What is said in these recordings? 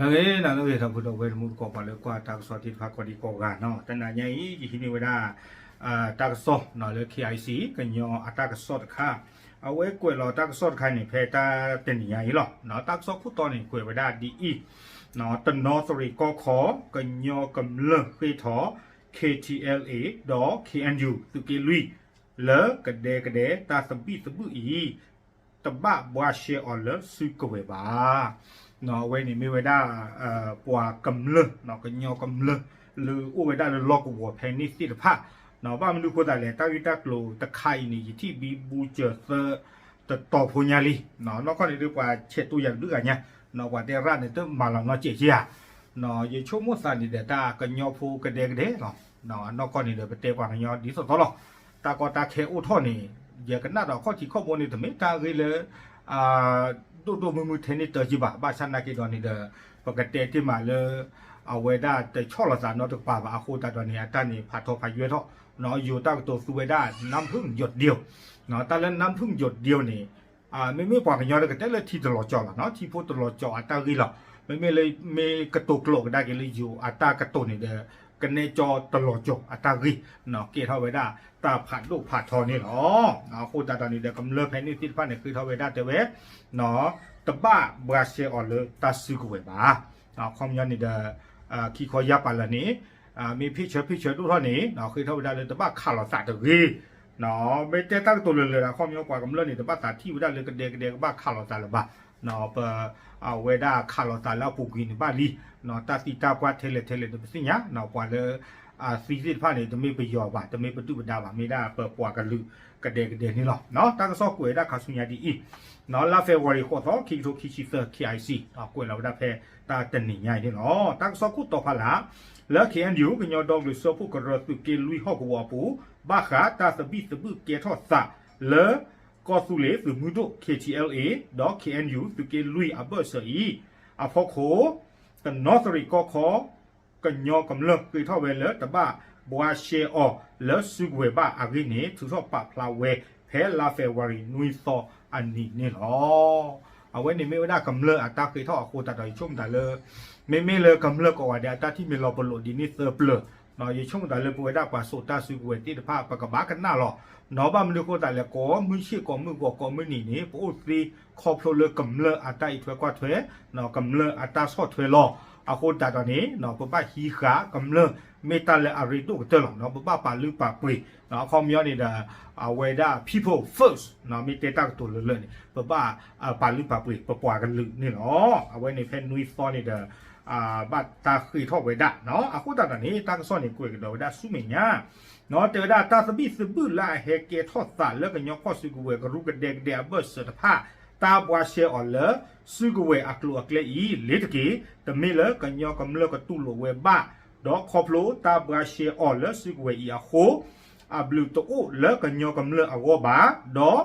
ဟဲ နၤလၢအဂ့ၤ ဒီပုၢ်ဝဲၢ်တံၤသကိး ပှၤလၢကွၢ်တၢ်ကစီၣ်သ့ၣ်တဖၣ်ကိးဒံကိးဂၤနီၤ, တနၤညါအံၤ ယဟံးန့ၢ်ဝဲဒၣ် တၢ်ကစီၣ်လၢ KIC ကညီအတၢ်ကစီၣ်တခါ, အဝဲကွဲးလီၤတၢ်ကစီၣ်တခါန့ၣ် ဖဲတၢ်တနံၤညါအံၤလီၤ. တၢ်ကစီၣ်ခိၣ်တီန့ၣ် ကွဲးဝဲဒၣ်ဒ်အံၤ, တနီသရံၣ်ကီၢ်ခီ ကညီကမျၢၢ်ဃ့ၢ်ထီၣ် KTLA ဒီး KNU သုးက့လွံၢ် လၢကဒဲကဒဲတၢ်သဘံၣ်သဘုၣ်အံၤ တဘၣ်ဘှါရှဲအီၤလၢစုကဝဲၤဘၣ်. အဝဲန့ၣ်မ့ၢ်ဝဲဒၣ် ပှၤကမျၢၢ် ကညီကမျၢၢ် လၢအိၣ်ဝဲဒၣ်လၢလီၢ်ကဝီၤဖဲန့ၣ်သ့ၣ်တဖၣ်, ဘၣ်မနုၤအဃိသတးလဲၣ် တၢ်ဂ့ၢ်တၢ်ကျိၤတခါအံၤန့ၣ် ယထံၣ်ဘံဘူစၢၤသၢ တတီၤဖိညါလံ. နီၢ်ကီၢ်န့ၣ်ဒုးပှၤဆဲးတိၢ်ယၤတဘျုးဂၤညါ, ပှၤတဲရၣ်န့ၣ် တမၤလီၤနီၢ်စဲးက့ဧါ. ယဆိကမိၣ်သးန့ၣ်ဒီး တၢ်ကညီဖိကဒဲကဒဲလီၤ. နီၢ်ကီၢ်န့ၣ်ဒီး ပတဲပှၤကညီဒ်သိးသိးလီၤ. တၢ်ကီတၢ်ခဲအိၣ်ထီၣ်န့ၣ် ယကနၣ်ဒီးခီၣ်ထံးခီၣ်ဘိန့ၣ် တမ့ၢ်တၢ်ဂ့ၢ်လၢ ဒိၣ်ဒိၣ်မုၢ်မုၢ်ထဲန့ၣ်တၢ်က့ဘၣ်. ဘၣ်ဆၣ်နာ်က့ဒီးန့ၣ်ဒီး ပကတဲတ့ၢ်မးလၢ အဝဲဒၣ်တဆီၣ်လီၤသးနီတကပၤဘၣ်. အဃိသတးဒီးန့ၣ် အတၢ်န့ၣ်ဖးထီဖးယွဲထီၣ်, ယိၤတၢ်ကတိၤသူဝဲဒၣ် နၢ်ဖုၣ်ယိၤဒ့လ်, တၢ်လၢ နၢ်ဖုၣ်ယိၤဒ့လ်န့ၣ် မ့မ့ၢ်ပှၤကညီဒီးကတဲလၢထံတလီၤကၠီၤလီၤနီၤ, ထံဖိတလီၤကၠီၤအတၢ်ဂ့ၢ်လီၤ. မ့မ့ၢ်လၢမ့ၢ်ကတိၤကျိာ်ကဒါက့ၤလၢယိၤအတၢ်ကတိၤန့ၣ်ဒီး ကနဲကၠီတလီၤကၠီၤအတၢ်ဂ့ၢ်, ကဲထီၣ်ဝဲဒၣ်တၢ်ဖးဒိၣ်ဖးထီန့ၣ်လီၤ. အဃိသတးဒီးန့ၣ်ဒီး ကမျၢၢ်ဖဲန့ၣ်သ့ၣ်တဖၣ်န့ၣ် ဃ့ထီၣ်ဝဲဒၣ်တဲဝဲ တဘၣ်ဘှါရှဲအီၤလၢတၢ်စုကဝဲၤဘၣ်. အခီပညီန့ၣ်ဒီး ခံခီယါပာ်လၢာ်န့ၣ် မ့ၢ်ဖ့ၣ်ဆၢဖ့ၣ်ဆၢဒိၣ်ထီၣ်န့ၣ် ဃ့ထီၣ်ဝဲဒၣ်လၢတဘၣ်ခးလီၤသးတဂ့ၤ. မ့ၢ်တဲတၢ်ကတိၤလၢာ်လၢာ်ဒီး အခီပညီပှၤကမျၢၢ်န့ၣ် တဘၣ်သးထံၣ်ဝဲဒၣ်လၢကဒဲကဒဲကဘၣ်ခးလီၤသးလၢၤဘၣ်. ပ အဝဲဒၣ်ခးလီၤသးလၢအပူၤကွံာ်န့ၣ်ဘၣ်လံ. တၢ်သံတၢ်ပှၢ်ထဲလဲၣ်ထဲလဲၣ်န့ၣ် ပသ့ၣ်ညါ ပှၤလၢ အသံသ့ၣ်တဖၣ်န့ၣ် တမ့ၢ်ပယီၤဘၣ်, တမ့ၢ်ပဒုၣ်ပဒါဘၣ်, မ့ၢ်ဒၣ်ပပှၤကလုာ်ကဒဲကဒဲန့ၣ်လီၤ. တၢ်ကစီၣ်ကွဲးဝဲဒၣ်ခါဆူညါဒ်အံၤ, လါ February ဃိးသီ ခံကထိခံဆံသၢ KIC ကွဲးလီၤဝဲဒၣ်ဖဲတၢ်တနံၤညါအံၤန့ၣ်လီၤ. တၢ်ကစီၣ်ခိၣ်တီဖးလၢ် လၢ KNU ကညီဒီကလုာ်စၢဖှိၣ်ကရၢသုးက့လွံၢ်ဟီၣ်ကဝီၤအပူၤ ဘၣ်ဃးတၢ်သဘံၣ်သဘုၣ်ကဲထီၣ်သးလၢ ကီၢ်သူလ့ၤသုးမုၢ်ဒိၣ် KTLA ဒီး KNU သုးက့လွံၢ်အဘၢၣ်စၢၤအံၤ အဖီခိၣ် တနီသရံၣ်ကီၢ်ခီ ကညီကမျၢၢ်ဃ့ထီၣ်ဝဲလၢတဘၣ်ဘှါရှဲအီၤလၢစုကဝဲၤဘၣ်အဂ့ၢ်န့ၣ် ထုးထီၣ်ပာ်ဖျါဝဲဖဲလါ February နွံသီအနံၤန့ၣ်လီၤ. အဝဲန့ၣ်မ့ၢ်ဝဲဒၣ်ကမျၢၢ်အတၢ်ဃ့ထီၣ်အဃိသတးဒီး ယဆိကမိၣ်သးလၢ မ့မ့ၢ်လၢကမျၢၢ်ကိးဂၤဒဲးအတၢ်ထံၣ်မ့ၢ်လီၤပလိာ်ဒ်န့ၣ်သၢပျၢၤ ယဆိကမိၣ်သးလၢပဝဲဒၣ်ပှၤစိာ်တၢ်စုကဝဲၤသ့ၣ်တဖၣ် ပကဘၣ်ကနၣ်လီၤ. နီၢ်ဘၣ်မနုၤအဃိသတးလဲၣ် ကိးမုၢ်ဆ့ၣ်ကိးမုၢ်ဂီၤကိးမုၢ်နံၤန့ၣ် ပအိၣ်သ့ခီဖျိလၢကမျၢၢ်အတၢ်အံးထွဲကွၢ်ထွဲ ကမျၢၢ်အတၢ်ဆီၣ်ထွဲလီၤ. အဃိသတးဒီးန့ၣ် ပဘၣ်ဟံးဃာ်ကမျၢၢ်မ့ၢ်တၢ်လၢအရ့ဒိၣ်ကတၢၢ်လီၤ. ပဘၣ်ပာ်လုၢ်ပာ်ပှ့ၤ အခီပညီန့ၣ်ဒီး အဝဲဒၣ် people first မ့ၢ်တဲတၢ်ကတိၤလၢာ်လၢာ်န့ၣ် ပဘၣ်ပာ်လုၢ်ပာ်ပှ့ၤပပှၤကလုာ်န့ၣ်လီၤ. အဝဲန့ၣ်ဖဲနွံသီန့ၣ်ဒီး ဘၣ်တၢ်ဃ့ထီၣ်ဝဲဒၣ် အဃိသတးဒီးန့ၣ် တၢ်ကစီၣ်န့ၣ်ကွဲးကဒီးဝဲဒၣ်ဆူမဲာ်ညါ တဲဝဲဒၣ်တၢ်သဘံၣ်သဘုၣ်လၢအဟဲကဲထီၣ်သးလၢကညီဖီၣ်စုကဝဲၤကရူၢ်ကဒဲကဒဲအဘၢၣ်စၢၤတဖၣ် တၢ်ဘှါရှဲအီၤလၢစုကဝဲၤအကျိၤအကျဲအံၤ လ့ၤတက့ၢ်. တမ့ၢ်လၢကညီကမျၢၢ်ကတူၢ်လိာ်ဝဲဘၣ် ဒီးခီဖျိတၢ်ဘှါရှဲအီၤလၢစုကဝဲၤအံၤအဃိ အဘျုးတအိၣ်လၢကညီကမျၢၢ်အဂီၢ်ဘၣ်, ဒီး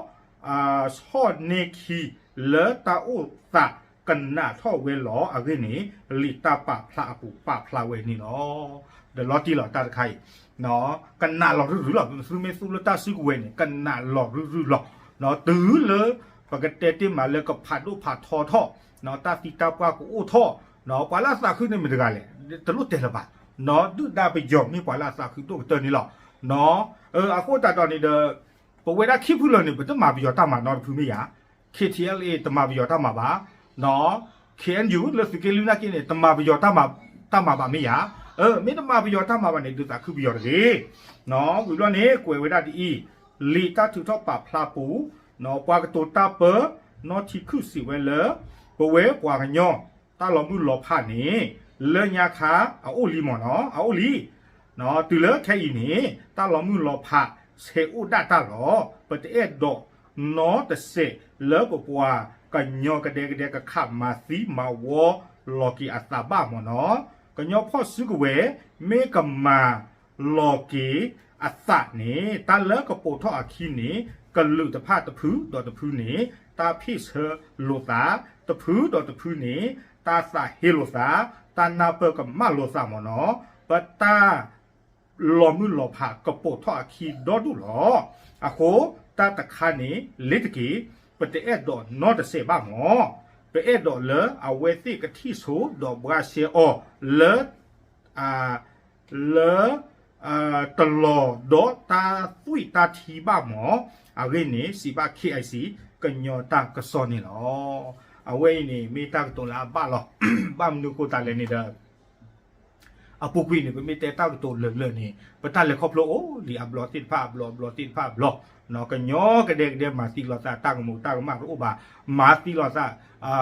ဆီၣ်န့ၢ်ခံလၢတၢ်အိၣ်သးကနးထီၣ်ဝဲလီၤအဂ့ၢ်န့ၣ် လံာ်တၢ်ပာ်ဖျါအပူၤပာ်ဖျါဝဲန့ၣ်လီၤ. ဒီးလီၤတံၢ်လီၤတၢ်တခါအံၤ ကနးလီၤရုၢ်ရုၢ်လီၤ. ပသုမ့ၢ်သူလၢတၢ်စုကဝဲၤန့ၣ် ကနးလီၤရုၢ်ရုၢ်လီၤ. တုၤလၢ ပကတဲတ့ၢ်မးလၢကဖးဒိၣ်ဖးထီထီၣ် တၢ်သံတၢ်ပှၢ်ကအိၣ်ထီၣ် ပှၤလၢအသးခုန့ၣ်မ့ၢ်တဂၤလဲၣ် တလိၣ်တဲလၢၤဘၣ်. ဒုၣ်ဒါပယီၤမ့ၢ်ပှၤလၢအသးခုဒိၣ်ကတၢၢ်န့ၣ်လီၤ. အဃိသတးဒီးန့ၣ်ဒီး ပဝဲဒၣ်ခံဖုလၢာ်န့ၣ် ပတမၤပယီၤတၢ်မၤနီတဖုမ့ၢ်ယၤ KTLA တမၤပယီၤတၢ်မၤဘၣ်, KNU လၢသုးက့လွံၢ်နာ်က့န့ၣ် တမၤပယီၤတၢ်မၤဘၣ်မ့ၢ်ယၤ, မ့ၢ်တမၤပယီၤတၢ်မၤဘၣ်န့ၣ် ဒုးသးခုပယီၤတဂ့ၤ. ဝံၤဘျီန့ၣ် ကွဲးဝဲဒၣ်ဒ်အံၤ, လံာ်တၢ်ထုးထီၣ်ပာ်ဖျါပူၤ ပှၤကတိၤတၢ်ပၢ နီၢ်ထံခုၣ်စံးဝဲလၢ ပဝဲပှၤကညီ တၢ်လီၤမုၢ်လီၤဖးန့ၣ် လၢညါခါအအိၣ်လံမ့ၢ်နီၤ, အအိၣ်လံ တုၤလၢခဲအံၤန့ၣ် တၢ်လီၤမုၢ်လီၤဖးဆဲးအိၣ်ဒၣ်တၢ်လီၤ. ပတအဲၣ်ဒိးနီတစဲးလၢပပှၤကညီကဒဲကဒဲ ကခးမၤသံမၤဝီလီၤက့ၤအသးဘၣ်မ့ၢ်နီၤ. ကညီဖီၣ်စုကဝဲၤ မ့ၢ်ကမၤလီၤက့ၤအသးန့ၣ် တၢ်လၢကပိာ်ထီၣ်အခံန့ၣ် ကလုာ်တဖၣ်တဖုဒီးတဖုန့ၣ် တၢ်ဖ့ၣ်ဆၢလိာ်သး, တဖုဒီးတဖုန့ၣ် တၢ်သးဟ့လိာ်သး, တၢ်နၢ်ပၢၢ်ကမၣ်လိာ်သးမ့ၢ်နီၤ. ပတၢ် လီၤမုၢ်လီၤဖးကပိာ်ထီၣ်အခံဒီဒူၣ်လီၤ. အဃိ တၢ်တခါန့ၣ် လ့ၤတက့ၢ်, ပတအဲၣ်ဒိးနီတစဲးဘၣ်မ့ၢ်. ပအဲၣ်ဒိးလၢအဝဲသ့ၣ်ကထံၣ်ဆိဒီးဘှါရှဲအီၤလၢ လၢ တလီၤဒီးတၢ်သွံၣ်တၢ်ထံဘၣ်မး, အဂ့ၢ်န့ၣ် စံးဘၣ် K I C ကညီတၢ်ကစီၣ်န့ၣ်လီၤ. အဝဲအံၤန့ၣ် မ့ၢ်တၢ်ကတိၤလၢအဘၣ်လီၤ. ဘၣ်မနုၤဃိသးလဲၣ်န့ၣ်ဒီး အပူၤကွံာ်န့ၣ် ပမ့ၢ်တဲတၢ်ကတိၤလၢာ်လၢာ်န့ၣ် ပတၢ်လဲၤခီဖျိအိၣ်လံအဘျီသ့ၣ်တဖၣ်အဘျီ အဘျီသ့ၣ်တဖၣ်အဘျီ, ကညီကဒဲကဒဲမၤသံလိာ်သး တၢ်ကမူၤတၢ်ကမၣ်တအိၣ်ဘၣ်, မၤသံလိာ်သး,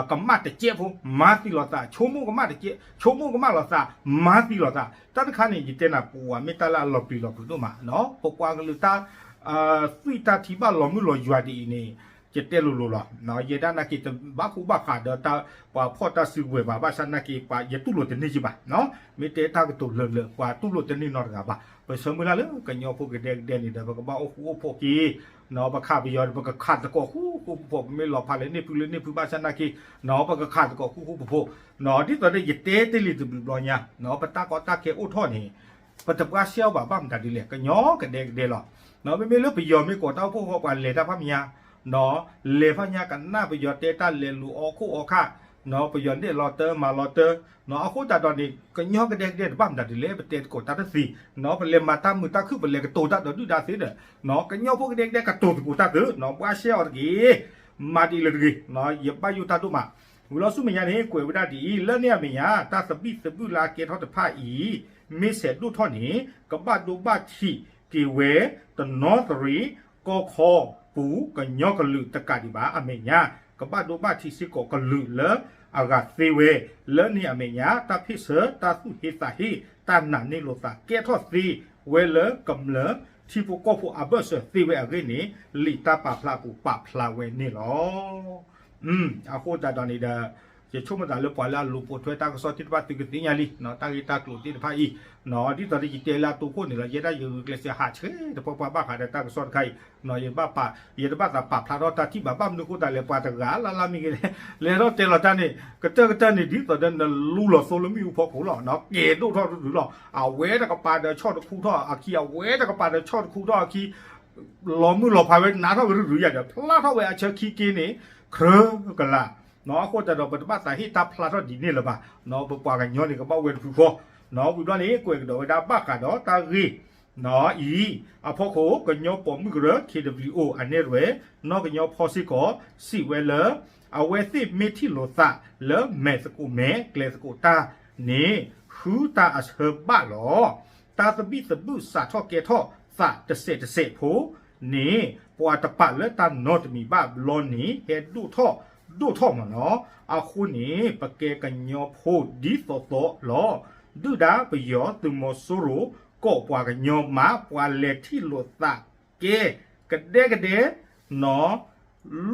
ကမၣ်တကဲးဖိ မၤသံလိာ်သး, ဆိကမိၣ်ကမၣ်တကဲး ဆိကမိၣ်ကမၣ်လိာ်သး, မၤသံလိာ်သး. တၢ်တခါန့ၣ် ယတဲနၤပူၤဝဲ မ့ၢ်တၢ်လၢအလီၤပျံၤလီၤပျံၤဒိၣ်မး, ပပှၤကလုာ်တၢ် သွံၣ်တၢ်ထံဘၣ်လီၤမုၢ်လီၤယွၤဒ်အံၤန့ၣ် ယတဲလိၤလိၤလီၤ. ယဲဒၣ်နာ်က့ၤတဘၣ်ဃူဘၣ်ဃးဒီးတၢ်ပှၤဖီၣ်တၢ်စုကဝဲၤဘၣ်, ဘၣ်ဆၣ်နာ်က့ၤပှၤ ယတူၢ်လိာ်တန့ၢ်က့ၤဘၣ်. မ့ၢ်တဲတၢ်ကတိၤလၢာ်လၢာ် ပှၤတူၢ်လိာ်တန့ၢ်နီတဂၤဘၣ်. ပဆၢမုၢ်လၢ်လၢကညီဖိကဒဲကဒဲန့ၣ်ဒီး ပကဘၣ်အိၣ်ဃူအိၣ်ဖိးက့ၤ, ပခးပယီၤ ပကခးသကိးဃူဃူဖိးဖိး, ပမ့ၢ်လီၤဖးလၢန့ၣ်ဖုလၢန့ၣ်ဖု ဘၣ်ဆၣ်နာ်က့ၤ ပကခးသကိးဃူဃူဖိးဖိး, ဒ်သိးဒီးယတဲတ့ၢ်လံတဘျီညါ, ပတၢ်ကီတၢ်ခဲအိၣ်ထီၣ်န့ၣ် ပတဘှါရှဲအီၤဘၣ် ဘၣ်မတၤဒ်လဲၣ် ကညီကဒဲကဒဲလီၤ. မ့မ့ၢ်လၢပယီၤမ့ၢ်ကိးတၢ်အိၣ်ဖှိၣ်ဃီ ပှၤလဲၤတၢ်ဖးမံၤညါ, လဲၤဖးညါကနၣ်ပယီၤတဲတၢ်လဲၤလူၤအီၣ်ခိၣ်အီၣ်ခၣ်, ပယီၤန့ၣ်လီၤတၢမၤလီၤတၢ, အဃိသတးဒီးန့ၣ် ကညီကဒဲကဒဲတဘၣ်မတၤဒ်လဲၣ် ပတဲသကိးတၢ်တသ့, ပလဲၤမၤတၢ်မုာ်တၢ်ခုၣ် ပလဲၤကတိၤတၢ်ဒီးဒုၣ်ဒါသ့ဒီး ကညီဖိကဒဲကဒဲကတိၤသကိးတၢ်သ့, ဘှါရှဲအီၤတက့ၢ်. မၤဒ်အံၤလၢတဂ့ၤ, ယဘၣ်ယိၣ်တၢ်ဒိၣ်မး. ဝံၤလီၤဆူမဲာ်ညါန့ၣ် ကွဲးဝဲဒၣ်ဒ်အံၤ, လၢန့ၣ်အမဲာ်ညါ တၢ်သဘံၣ်သဘုၣ်လၢအကဲထီၣ်တဖၣ်အံၤ မ့ၢ်ဆဲးဒိၣ်ထီၣ်န့ၣ် ကဘၣ်ဒိဘၣ်ထံးက့ၤဝဲ တနီသရံၣ် ကီၢ်ခီပူၤ ကညီကလုာ်တကးဒံးဘၣ်အမဲာ်ညါ, ကဘၣ်ဒိဘၣ်ထံးစ့ၢ်ကီးကလုာ်လၢအဂၤသ့ဝဲ, လၢန့ၣ်အမဲာ်ညါ တၢ်ဖ့ၣ်ဆၢ တၢ်သူၣ်ဟ့သးဟ့ တၢ်နာ်န့ၢ်လိာ်သး ကဲထီၣ်သ့ဝဲလၢကမျၢၢ်ထံဖိကီၢ်ဖိအဘၢၣ်စၢၤသ့ဝဲအဂ့ၢ်န့ၣ် လံာ်တၢ်ပာ်ဖျါအပူၤပာ်ဖျါဝဲန့ၣ်လီၤ. အဃိသတးဒီးန့ၣ်ဒီး ယဆိကမိၣ်သးလၢပှၤလၢအလူၤပိာ်ထွဲတၢ်ကစီၣ်သ့ၣ်တဖၣ်သုကသ့ၣ်ညါလံ, တၢ်ဂ့ၢ်တၢ်ကျိၤသ့ၣ်တဖၣ်အံၤ, ဒ်သိးဒီးယတဲလၢအတိခိၣ်န့ၣ်လီၤ, ယဲဒၣ်ယဂုာ်ကျဲးစၢးဟးဆှဲးတပှၢ်ပှၢ်ဘၣ်ဃးဒီးတၢ်ကစီၣ်တခါအံၤ, ယတဘၣ်ပာ်ဖျါထီၣ်တၢ်ထံၣ်ဘၣ်, ဘၣ်မနုၤဃိသးလဲၣ် ပှၤတဂၤလၢ်လၢ်မ့ၢ်ဂ့ၤ လဲၤထီၣ်တဲလီၤတၢ်န့ၣ် ကတၢၢ်ကတၢၢ်န့ၣ် ဒ်သိးဒီးနလူလီၤသိလၢမ့ၣ်အူဖီခိၣ်လီၤ, ကဲၤဒိၣ်ထီၣ်တဒုလီၤ, အဝဲတကပၤဒီးဆီၣ်တခူထီၣ်အခံ, အဝဲတကပၤဒီးဆီၣ်တခူထီၣ်အခံ လီၤမုၢ်လီၤဖးဝဲနးထီၣ်ဝဲရုရုယၤဒီး ဖျါထီၣ်ဝဲအဆၢခံက့န့ၣ် ကြၢးကလာ်, အဃိသတးဒီး ပတဘၣ်သးဟ့ၣ်တၢ်ဖျါထီၣ်ဒ်န့ၣ်လၢၤဘၣ်, ပပှၤကညီန့ၣ် ကဘၣ်ဝဲတဖုဃီ, ဝံၤဘျီန့ၣ် ကွဲးကဒီးဝဲဒၣ်ဘၣ်ဃးဒီးတၢ်ဂ့ၢ်အံၤ, အဖီခိၣ် ကညီပိာ်မုၣ်ကရၢ K W O အနဲၣ်ရွဲၣ် နီၢ်ကညီဖီစ့ၢ်ကီး စံးဝဲလၢ အဝဲသ့ၣ်မ့ၢ်ထံၣ်လိာ်သးလၢမဲာ်သကိးမဲာ်ကျဲသကိးတၢ်န့ၣ် ဃုတၢ်အဆၢဘၣ်လီၤ. တၢ်သဘံၣ်သဘုၣ်စးထီၣ်ကဲထီၣ်သးတစဲးတစဲးဖိန့ၣ် ပှၤတပာ်လၢတၢ်နီတမံၤဘၣ်ဘျီန့ၣ် ဟဲဒိၣ်ထီၣ်ဒိၣ်ထီၣ်မးနီၤ. အဃိန့ၣ် ပကဲကညီဖိဒ်သိးသိးလီၤ. ဒုၣ်ဒါပယီၤသုးမီၤစိရိၤ ကိးပှၤကညီမး ပှၤလဲၤထံၣ်လိာ်သးကဲ ကဒဲကဒဲနီၤ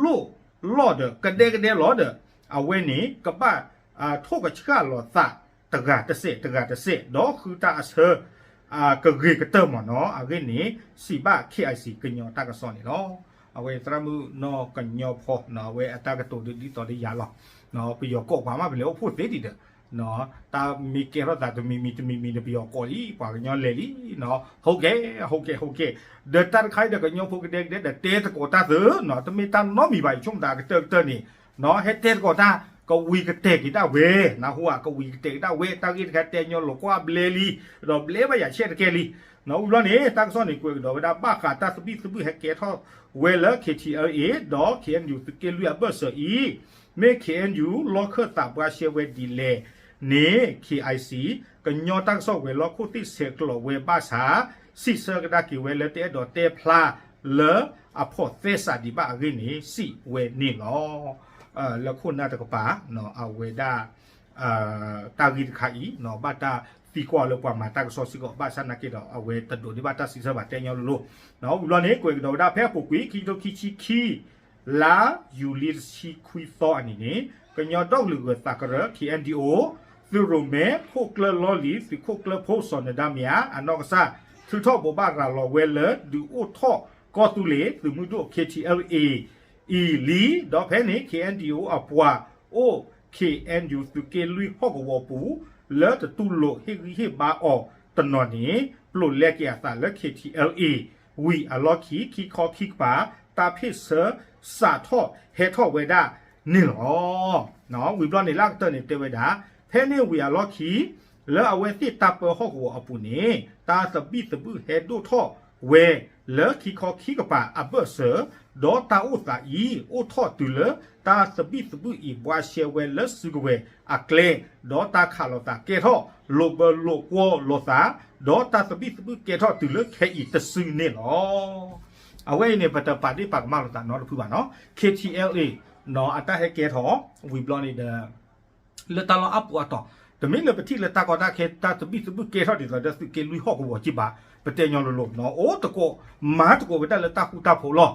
လိၣ်လီၢ်ဒီး ကဒဲကဒဲလီၤဒီး အဝဲန့ၣ် ကဘၣ်ထိၣ်ကဆှၣ်လိာ်သး တဂၤတစဲး တဂၤတစဲး ဒီးဃုတၢ်အဆၢ ကဂ့ၤကတၢၢ်မးနီၤ. အဂ့ၢ်န့ၣ် စံးဘၣ် K I C ကညီတၢ်ကစီၣ်န့ၣ်လီၤ. အဝဲသရၣ်မုၣ်နီၢ်ကညီဖီ အဝဲအတၢ်ကတိၤဒ်သိးဒီးယၤလီၤ. ပယီၤကိးပှၤမး ပလဲၤအိၣ်ဖှိၣ်သ့ဒံးဒီး တၢ်မ့ၢ်ကဲထီၣ်သးတမံၤမံၤတမံၤမံၤန့ၣ် ပယီၤကိးလံ ပှၤကညီလဲၤလံနီၤ. ဟိကဲ ဟိကဲ ဟိကဲ ဒီးတၢ်တခါအံၤဒီးကညီဖိကဒဲကဒဲဒီးတဲသကိးတၢ်သ့နီၤ. တမ့ၢ်တၢ်နီတမံၤဘၣ် ယဆိကမိၣ်သးကတၢၢ်ကတၢၢ်န့ၣ် ဟဲတဲသကိးတၢ် ကဝံၤကတဲာ်က့ၤဒၣ်ဝဲ နၢ်ဟူဧါ ကဝံၤကတဲာ်က့ၤဒၣ်ဝဲ တၢ်ဂ့ၢ်တခါတဲညီလိာ်ကွၢ်ဘျဲလံ ဒီးဘျဲဘၣ်ယၤဆဲးတကဲလံ. ဝံၤဘျီန့ၣ် တၢ်ကစီၣ်န့ၣ် ကွဲးကဒီးဝဲဒၣ်ဘၣ်ဃးတၢ်သဘံၣ်သဘုၣ်ဟဲကဲထီၣ်ဝဲလၢ K T L A ဒီး K N U သုးက့လွံၢ်အဘၢၣ်စၢၤအံၤ မ့ၢ် K N U လီၢ်ခၢၣ်သးဘှါရှဲဝဲဒ်လဲၣ်န့ၣ် K I C ကညီတၢ်ကစီၣ်ဝဲၤလီၢ်ခိၣ်သ့ၣ်ဆဲးကျိးဝဲဘၣ်ဆၣ် စံးဆၢကဒါက့ၤဝဲလၢတအဲၣ်ဒိးတဲဖျါလၢအဖိးသဲစးဒံးဘၣ်အဂ့ၢ်န့ၣ် စံးဝဲန့ၣ်လီၤ. လၢခိၣ်နၢ်တကပၤ အဝဲဒၣ် တၢ်ဂ့ၢ်တခါအံၤ ဘၣ်တၢ်သံကွၢ်လၢပှၤမၤတၢ်ကစီၣ်စ့ၢ်ကီး ဘၣ်ဆၣ်နာ်က့ဒီး အဝဲတဒိးန့ၢ်ဘၣ်တၢ်စံးဆၢဘၣ်တဲညီလိၤလိၤ. ဝံၤဘျီန့ၣ် ကွဲးကဒီးဝဲဒၣ်ဖဲအပူၤကွံာ် ခံကထိခံဆံခံ လါယူၤလံတဆံခွံသီအနံၤန့ၣ် ကညီဒီကလုာ်ဂၢၤသးကရၢ K N D O သုးရိၣ်မဲခိၣ်ကျၢၢ်လီၢ်လံၤ သုးခိၣ်ကျၢၢ်ဖိစီၤနဒါမံၤအါ အနီၢ်ကစၢ် ထုးထီၣ်ဘိးဘၣ်ရၤလီၤဝဲလၢဒုးအိၣ်ထီၣ်ကီၢ်သူလ့ၤ သုးမုၢ်ဒိၣ် K T L A အံၤလံ. ဒီးဖဲန့ၣ် K N D O အပှၤအိၣ် K N U သုးက့လွံၢ်ဟီၣ်ကဝီၤပူၤ လၢတတူၢ်လိာ်ဟ့ၣ်ဂံၢ်ဟ့ၣ်ဘါအီၤတနီၤန့ၣ် ပျိာ်လဲက့ၤအသးလၢ K T L A ဝံၤအလီၢ်ခံ ခံခီခံကပၤ တၢ်ဖ့ၣ်ဆၢစးထီၣ်ဟဲထီၣ်ဝဲဒၣ် န့ၣ်လီၤ. ဝံၤဘျီန့ၣ်လၢအကတၢၢ်န့ၣ်တဲဝဲဒၣ်, ဖဲန့ၣ်ဝံၤအလီၢ်ခံ လၢအဝဲသ့ၣ်တၢ်ပၢဟီၣ်ကဝီၤအပူၤန့ၣ် တၢ်သဘံၣ်သဘုၣ်ဟဲဒိၣ်ထီၣ်ဝဲ လၢခံခီခံကပၤအဘၢၣ်စၢၤ, ဒီးတၢ်အိၣ်သးအံၤ အိၣ်ထီၣ်တုၤလၢတၢ်သဘံၣ်သဘုၣ်အံၤ ဘှါရှဲဝဲလၢစုကဝဲၤအကျဲ, ဒီးတၢ်ခးလိာ်သးကဲထီၣ်လိာ်ဘၢလိာ်ကွီၢ်လိာ်သး, ဒီးတၢ်သဘံၣ်သဘုၣ်ကဲထီၣ်တုၤလၢခဲအံၤတစုန့ၣ်လီၤ. အဝဲအံၤန့ၣ် ပတပာ်ဒ့ၣ်ပာ်ကမၣ်လိာ်သးနီတဖုဘၣ်နီၤ, ခ့ထံအဲလ်အ့ အတၢ်ဟဲကဲထီၣ် ဝံၤဘျီန့ၣ်ဒီး လၢတၢ်လီၢ်အါပူၤအတီၢ်, တမ့ၢ်လၢပထံၣ်လၢတၢ်ကီတၢ်ခဲ တၢ်သဘံၣ်သဘုၣ်ကဲထီၣ်ဒ်သိးဒီးသုးက့လွံၢ်ဟီၣ်ကဝီၤကံဘၣ်, ပတဲညီလိၤလိၤနီၤ, အိၣ်သကိး မၤသကိးဝဲဒၣ်လၢတၢ်ဃူတၢ်ဖိးလီၤ.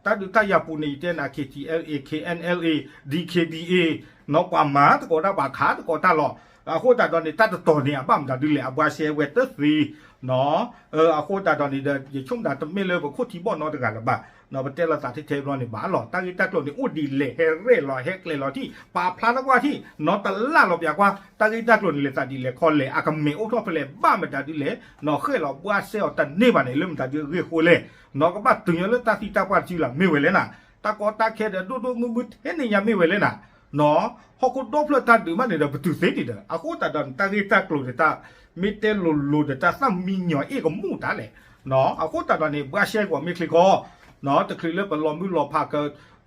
တၢ်ဒုးတၢ်ယၤပူၤန့ၣ် ယတဲနၤ ခ့ထံအဲလ်အ့, ခ့အဲၣ်အၣ်အ့, ဒံခ့ဘံအ့, နီၤ ပှၤမၤသကိးတၢ် ပှၤခးသကိးတၢ်လီၤ. အဃိသတးဒီးန့ၣ် တၢ်တတီၤန့ၣ် အဘၣ်မတၤဒုလဲၣ်, အဘှါရှဲဝဲတသ့ အဃိသတးဒီးန့ၣ်ဒီး ယဆိကမိၣ်တၢ်တမ့ၢ်လၢပခိၣ်ထံဘီၣ်နီတဂၤလၢၤဘၣ်, ပတဲလိာ်သးထဲထဲဘျီန့ၣ်ဘၣ်လီၤ. တၢ်ဂ့ၢ်တၢ်ကျိၤန့ၣ် အိၣ်ဒ်လဲၣ် ဟဲရဲၣ်လီၤ ဟဲကျဲၤလီၤထံၣ် ပာ်ဖျါထီၣ်ကွၢ်ထံၣ် နီၤ တလၢ်လီၤပျၢၤကွၢ် တၢ်ဂ့ၢ်တၢ်ကျိၤန့ၣ် လဲၤသးဒ်လဲၣ်ခီလဲၣ် အကမဲာ်အိၣ်ထီၣ်ဖဲလဲၣ် ဘၣ်မတၤဒုလဲၣ် နီၤ ဃဲၣ်လီၤဘှါရှဲအီၤတန့ၢ်ဘၣ်န့ၣ် လၢမတၤဒုအဂ့ၢ်အဃိလဲၣ်, နီၤ ကဘၣ်တုၤညီလၢတၢ်သံတၢ်ပှၢ်တစုလၢ် မ့ၢ်ဝဲလဲၣ်နၤ, တၢ်ကီတၢ်ခဲဒီးဒိၣ်ဒိၣ်မုၢ်မုၢ်ထဲန့ၣ်ညါမ့ၢ်ဝဲလဲၣ်နၤ နီၤ ဟီၣ်ခိၣ်ဒီဖျၢၣ်တၢ်ဒုးမးန့ၣ်ဒီး ပတုၤသ့ဒံးဒီး အဃိသတးဒီး တၢ်ဂ့ၢ်တၢ်ကျိၤဒီးတၢ် မ့ၢ်တဲလိၤလိၤဒီး တၢ်သၣ်မံညီၤအ့ၣ်ကမူၣ်တၢ်လဲၣ်, နီၤ အဃိသတးဒီးန့ၣ် ဘှါရှဲကီးမ့ၢ်ချ့ကီး, နီၤ တချုးလၢပလီၤမုၢ်လီၤဖးက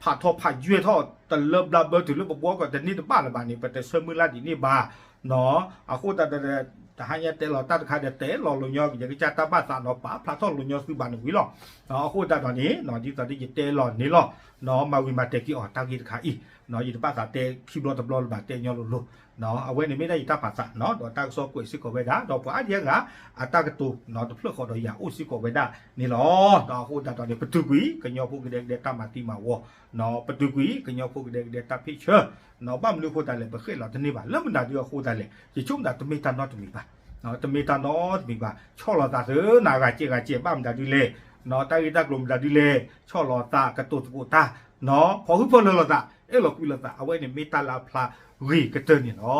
ဖးထီဖးယွဲၢ်ထီၣ် တလၢဘျါဘၢတုၤလၢပဘှီကီးတန့ၢ်တဘၣ်လၢၤဘၣ်န့ၣ် ပတဆၢမုၢ်လၢ်ဒ်န့ၣ်ဘၣ်, နီၤ အဃိသတးဒီး တဟါညါတဲလီၤတၢ်တခါဒီး တဲလီၤလိၤညီ ယကစၢ်တၢ်ဘၣ်သးနီၤ ပာ်ဖျါထီၣ်လိၤညီသုဘၣ်န့ၣ်ဝံၤလီၤ. အဃိသတးဒီးန့ၣ် ဒ်သိးဒီးယတဲလီၤန့ၣ်လီၤ, နီၤ မၤဝံၤမၤတဲာ်က့ၤအီၤတၢ်ဂ့ၢ်တခါအံၤ, နီၤ ယတဘၣ်သးတဲခံဘျီတဘျီလၢၤဘၣ် တဲညီလိၤလိၤ, နီၤ အဝဲန့ၣ်မ့ၢ်ဒၣ်ယတၢ်ပာ်သး နီၤ ဒီးတၢ်ကစီၣ်ကွဲးစ့ၢ်ကီးဝဲဒၣ် ဒီးပှၤအါဒံအါဂၤ အတၢ်ကတိၤ နီၤ တဖျၢၣ်ဃီဒီးယၤအိၣ်စ့ၢ်ကီးဝဲဒၣ်န့ၣ်လီၤ. ဒီးအဃိသတးဒီးန့ၣ် ပတုာ်ကွံာ် ကညီဖိကဒဲကဒဲတၢ်မၤသံမၤဝီ, နီၤ ပတုာ်ကွံာ် ကညီဖိကဒဲကဒဲတၢ်ဖ့ၣ်ဆၢ, နီၤ ဘၣ်မနုၤအဃိသတးလဲၣ် ပဃဲၣ်လီၤတန့ၢ်ဘၣ် လၢမတၤဒုအဃိသတးလဲၣ် ယဆိကမိၣ်တၢ်တမ့ၢ်တၢ်နီတမံၤဘၣ်, တမ့ၢ်တၢ်နီတမံၤဘၣ် ဆီၣ်လီၤသးသ့ နဂၤကဲဂၤကဲ ဘၣ်မတၤဒုလဲၣ်, နီၤ တၢ်ဂ့ၢ်တၢ်ကျိၤမတၤဒုလဲၣ် ဆီၣ်လီၤသး ကတိၤသကိးတၢ်, နီၤ ဖီၣ်ဟုၣ်ဖီၣ်လၢလီၤသး အဲၣ်လီၤကွံလီၤသး အဝဲန့ၣ်မ့ၢ်တၢ်လၢအဖျါဂ့ၤကတၢၢ်န့ၣ်လီၤ.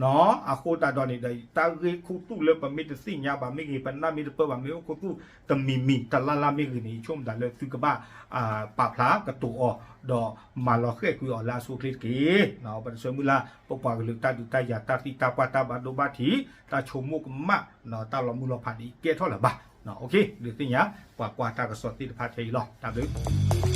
နီၤ အဃိသတးဒီးန့ၣ်ဒီး တၢ်ဂ့ၢ်ခိၣ်သူၣ်လၢပမ့ၢ်တသ့ၣ်ညါဘၣ်မ့ၢ်ဂ့ၤ ပနၢ်မ့ၢ်တပၢဘၣ်မ့ၢ်အိၣ်ခိၣ်သူၣ် တမံၤမံၤ တလါလါမ့ၢ်ဂ့ၤန့ၣ် ယဆိကမိၣ်သးလၢသုကဘၣ် ပာ်ဖျါကတိၤအီၤ ဒီးမၤလီၤဃဲၣ်ကွံာ်အီၤလၢအဆိအချ့တက့ၢ်. ပတဆၢမုၢ်လၢ် ပပှၤကလုာ်တၢ်ဒုးတၢ်ယၤ တၢ်သံတၢ်ပှၢ် တၢ်ဘၣ်ဒိဘၣ်ထံး တၢ်ဆိကမိၣ်ကမၣ် တၢ်လီၤမုၢ်လီၤဖးဒ်အံၤကဲထီၣ်လၢၤဘၣ်. ဒုးသ့ၣ်ညါ ပှၤကွၢ်တၢ်ကစီၣ်သ့ၣ်တဖၣ်ထဲအံၤလီၤ. တၢ်ဘျုး